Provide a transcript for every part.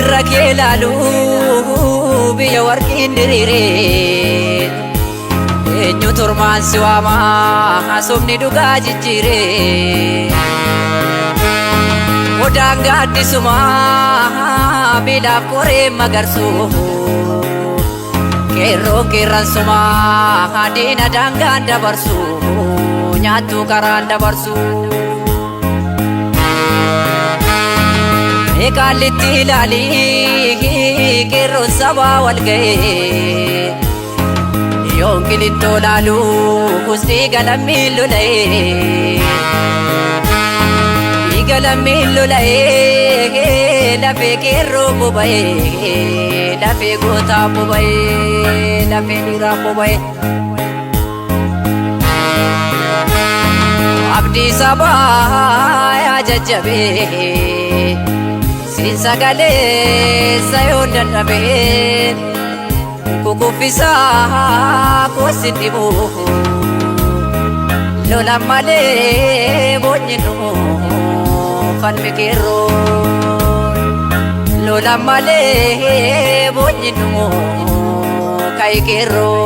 Yoon dirra kee ilaalu biyya warqiin diriire, eenyu tormaan si waama haasofni dhugaa jijjiire? Odaan gaaddisumaa miilaaf qoree magarsu, qeerroon qeerransumaa diina daangaan dabarsu, nyaattu karaan dabarsu. Qaallitti ilaali, qeerroon sabaa wal ga'ee, yoon qilintoo laalu dhiiga lammiin lola'ee, dhiiga lammiin lola'ee, lafee qeerroo boba'ee, lafee gootaa boba'ee, lafee dhiiraa boba'ee. Abdii sabaa yaa jajjabee, siin sagalee sayoon dadhabee, kukuffisaa koosin dhibu, lola malee boonyi dhumu falmi qeerroo, lola malee boonyi dhumu ka'i qeerroo.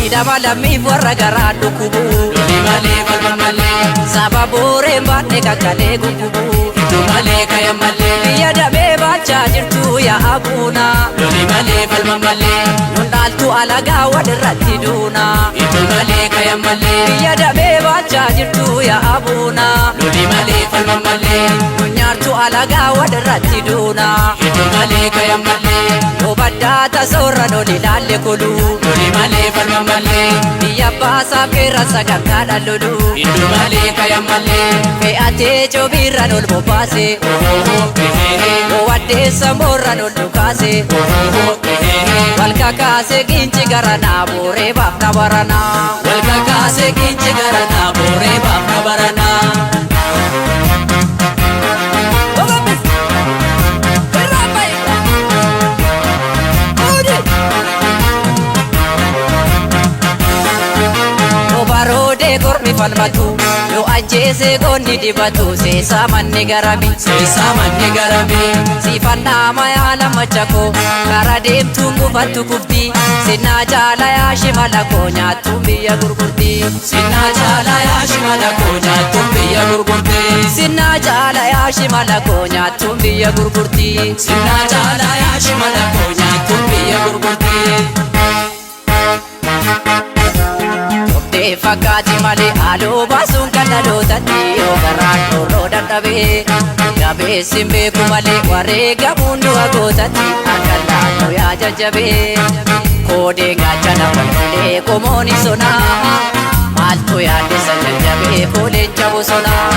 Hidhama lammiif warra garaa dhukkubu. Loli malee falma malee. Saba booreen baanne kakkalee guggubu. Iddoo malee kaya malee. Biyya damee baachaa jirtu yaa abuuna. Loli malee falma malee. Nun dhaaltu alagaa walirratti duuna. Iddoo malee kaya malee. Biyya damee baachaa jirtu yaa abuuna. Loli malee falma malee. Nun nyaartu alagaa walirratti duuna. Iddoo malee kaya malee. Yoo baddaa tasoorra loli laalle kolu. Loli malee falma malee. Biyya baasaaf qeerransa sagantaadhaan lolu. Iddoo malee kaya malee. Fe'atee coobiirraan ol bobbaase. Waddeessa moorraan ol dhukaase. Wal kakaase ginci garanaa booree baafna baranaa. Wal kakaase ginci garanaa booree baafna baranaa. Baroodee kormi falmatu, yoo ajjeese goonni dibatu, seesaa manni garami. Seesaa manni garami. Siifannaa mayaa lama chakoo, karaa deemtuun gufattu kufti, sinnaa jaala yaa shimala koo nyaattuun biyya gurgurti. Sinnaa jaala yaa shimala koo nyaattuun biyya gurgurti. Sinnaa jaala yaa shimala koo nyaattuun biyya gurgurti. Sinnaa jaala yaa shimala koo nyaattuun biyya gurgurti. Sobdee fakkaati malee haaloo baasuun kan dhalootatti, yoo garaan dhoorroo dadhabee jabeessin beeku malee wareegamuun du'a gootatti, akka laannoo yaa jajjabee, koodee gaachana wallolee qomoon sonaa, maaltu yaaddessa jajjabee kooleen bosonaa.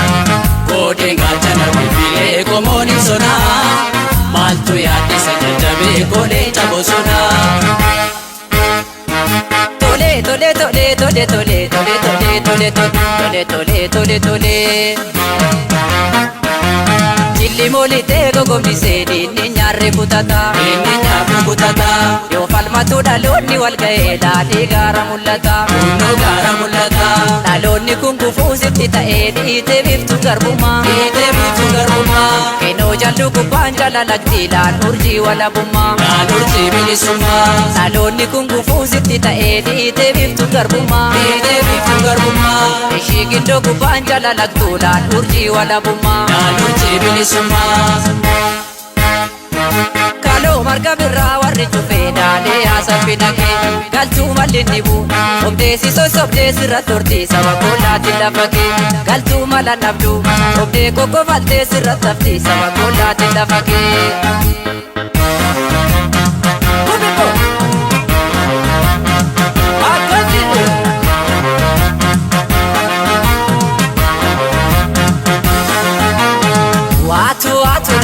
Koodeen gaachana bilbilee qomoon sonaa, maaltu yaaddessa jajjabee kooleen bosonaa. Tole tole tole tole tole tole tole tole tole tole tole tole. Jilli moolitee gogombisee diinni nyaarre kutata. Inni nyaarre kutata. Yoo falmatu dhaloonni wal ga'ee daadhii gaara mul'ata. Kunnoo gaara mul'ata. Dhaloonni kun gufuu sitti ta'ee dhiitee biiftuu garbummaa. Dhiitee biiftuu garbummaa. Keenoo jallu gubbaan jala lagdi laan urjii walabummaa. Laan urjii bilisummaa. Dhaloonni kun gufuu sitti ta'ee dhiitee biiftuu garbummaa. Dhiitee biiftuu garbummaa. Ishii gindoo gubbaan jala lagtuu laan urjii walabummaa. Laan urjii bilisummaa. Kaloo marga birraa warri cufee daalee haasafina kee, galtuu malli dhibu obdeessi sossobdee sirra turti, saba koolaatti lafa kee galtuu mala dhabdu, obdee kokkofaltee sirra tafti, saba koolaatti lafa kee.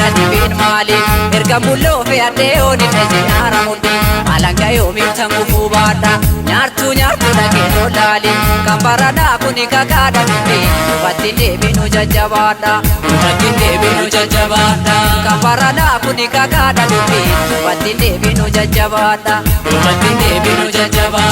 kana dhibeen maali? Erga bulloo fe'adhee ooni dhese haara mudhi. Alanga yoomiif tan gufuu baadha. Nyaartuu nyaartuu dhagee lolaali. Kan baranaa kuni kakaadha dubbi. Duubatti deebinu jajjabaadha. Duubatti deebinu jajjabaadha. Kan baranaa kuni kakaadha dubbi. Duubatti deebinu jajjabaadha. Duubatti deebinu jajjabaadha.